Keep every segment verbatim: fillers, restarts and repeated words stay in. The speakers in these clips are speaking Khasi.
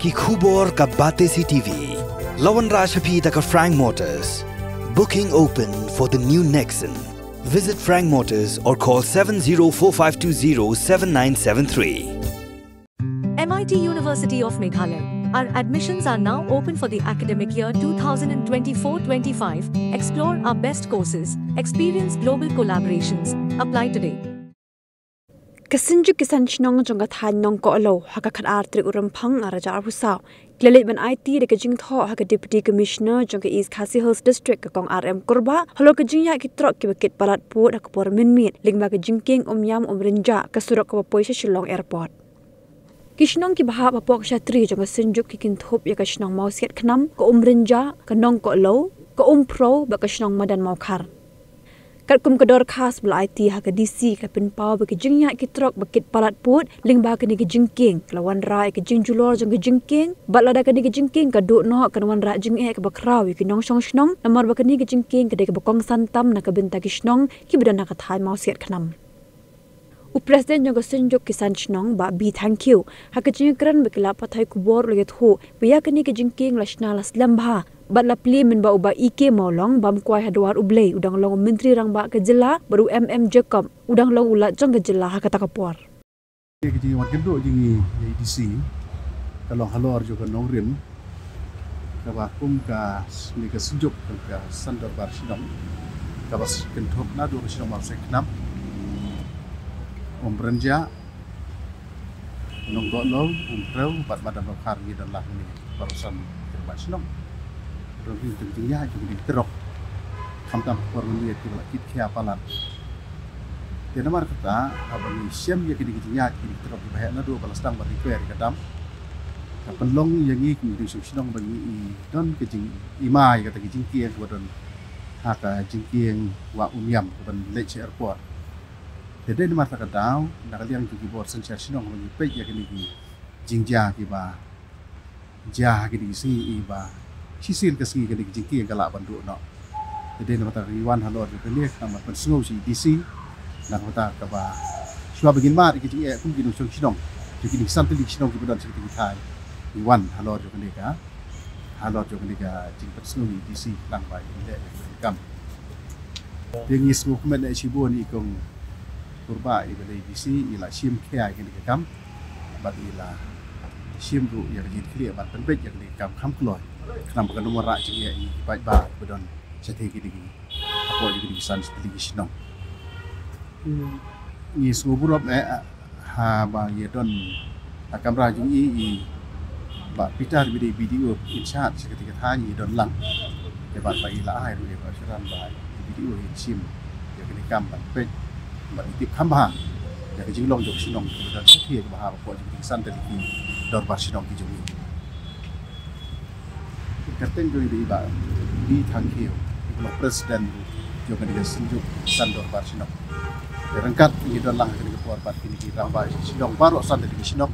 Ki khubor ka Batesi T V. La wanrah sha phi da ka Frank Motors. Booking open for the new Nexon. Visit Frank Motors or call seven zero four five two zero seven nine seven three. M I T University of Meghalaya. Our admissions are now open for the academic year twenty twenty-four twenty-five. Explore our best courses, experience global collaborations. Apply today. Ka Synjuk Kisan Shnong jong ka thaiñ Nongkohlo ha ka khatar tarik u Rymphang ar hajar arphew saw ki la leit ban aiti da ka jingthoh ha ka Deputy Commissioner jong ka East Khasi Hills District, ka Kong R M Kurbah, halor ka jingïaid ki trok kiba kit palat pud ha ka por mynmiet lyngba ka jingkieng Umïam Umrynjah, ka surok kaba poi sha Shillong Airport. Ki shnong kiba hap hapoh ka shatri jong ka Synjuk ki kynthup ïa ka shnong Mawsiat Khnam, ka Umrynjah, ka Nongkohlo, ka Umphrew bad ka shnong Madan Mawkhar. Katkum ka dorkhas ba la aiti ha ka D C, ka la pynpaw ba ka jingïaid ki trok ba kit palat pud lyngba kane ka jingkieng ka la wanrah ïa ka jingjulor jong ka jingkieng, bad lada kane ka jingkieng ka duh noh, kan wanrah jingeh kaba khraw ïa ki nongshong shnong, namar ba kane ka jingkieng ka dei kaba kongsan tam na ka bynta ki shnong kiba don ha ka thaiñ Mawsiat Khnam. U President jong ka Synjuk Kisan Shnong, Bah B Thangkhiew, ha ka jingïakren bad ki lad pathai khubor, u la ïathuh ba ïa kane ka jingkieng la shna la slem bha bad la plie mynba u Bah E K Mawlong, bam kwai ha Dwar U Blei, u dang long u Myntri Rangbah ka jylla, bad u M M Jacob, u dang long u Lat jong ka jylla ha kata ka por. Ka jingwan kynduh jong ngi ïa i D C ka long halor jong ka nongrim kaba kum kane ka Synjuk, ka San Dorbar Shnong, kaba kynthup naduh ka shnong Mawsiat Khnam, Umrynjah, Nongkohlo, Umphrew bad Madan Mawkhar, ngi don lang hangne baroh san ki rangbah shnong. Ruh ki jingïaid jong ki trok, khamtam ka por mynmiet kiba la kit khia palat. Te namar kata, haba ngi shem ïa kine ki jingïaid ki trok kiba heh naduh ba la sdang ban repair ïa ka dam, ka pynlong ïa ngi kum ki nongshong shnong ba ngi don ka jingima ïa kata ka jingkieng kaba don ha ka jingkieng Wah Umïam kaban leit sha airport. Te dei namar kata ka daw, na ka liang jong ki bor synshar shnong ba ngi peit ïa kine ki jingjia kiba jia ha kine ki sngi, i ba shisien ka sngi kane ka jingkieng ka lah ban duh noh. Te dei namar kata ngi wan halor jong kane khnang ban pynsngew sha i D C, namar kata kaba shuwa ba ngin mad ïa ki jingeh kum ki nongshong shnong jong kine ki san tylli ki shnong kiba don sha kine ki thaiñ, ngi wan halor jong kane ka halor jong kane ka jingpynsngew i D C khnang ba in leh ïa ka kam. Te ngi sngewkmen eh shibun ïa i Kong Kurbah iba dei i D C, i la shim khia ïa kane ka kam bad i la shim ruh ïa ka jingkyrkieh ban pynbeit ïa kane ka kam kham kloi, khnang ba kan ym wanrah jingeh ïa ki paidbah kiba don shatei kine ki, hapoh ïa kine ki san tylli ki shnong. Ngi sngewburom eh haba ïa don ha kamra jong i, i Bah Peter iba dei B D O in charge sha katei ka thaiñ, i don lang. Te bad ba i la ai ruh ïa ka assurance ba i B D O in shim ïa kane ka kam ban peit, ban tip kham bha ïa ka jinglong jong ka shnong, ka don shatei kaba ha hapoh jong katei ka san tylli ki dorbar shnong ki jong i. Kyrteng jong i dei i Bah B Thangkhiew, i ba long president jong kane ka Synjuk San Dorbar Shnong. Te ryngkat ngi don lang ha kane ka por bad kine ki rangbah shnong baroh san tylli ki shnong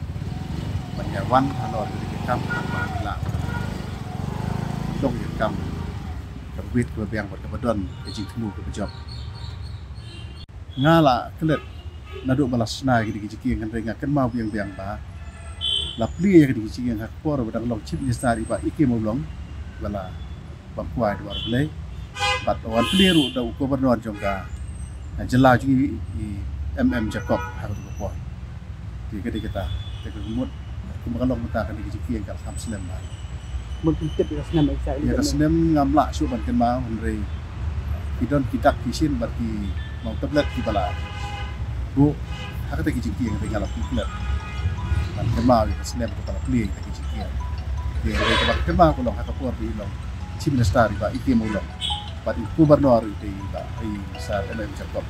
ban ïa wan halor kane ka kam, ban ïa lah long ïa ka kam kaba bit kaba biang bad kaba don ka jingthmu kaba jop. Nga la klet naduh ba la shna ïa kine ki jingkieng, hynrei nga kynmaw biang biang ba la plie ïa kine ki jingkieng ha ka por ba dang long Chief Minister i Bah E K Mawlong, ba la bam kwai Dwar U Blei. Bad la wan plie ruh da u Governor jong ka jylla jong i, i M M Jacob, ha kato ka por. Te ka dei kata, te ka mut kumba ka long mynta kane ka jingkieng ka la kham snem bha. Mut kin tip ïa ka snem exactly. Ïa ka snem ngam lah shuh ban kynmaw, hynrei ki don ki dak ki shin bad ki maw tablet kiba la buh ha kata ki jingkieng, hynrei nga la pyntlot ban kynmaw ïa ka snem kaba la plie ïa kata ki jingkieng. Te hynrei kaba kynmaw ka long ha ka por ba i long Chief Minister i Bah E K Mawlong bad i Governor i dei i Bah, i Sir M M Jacob.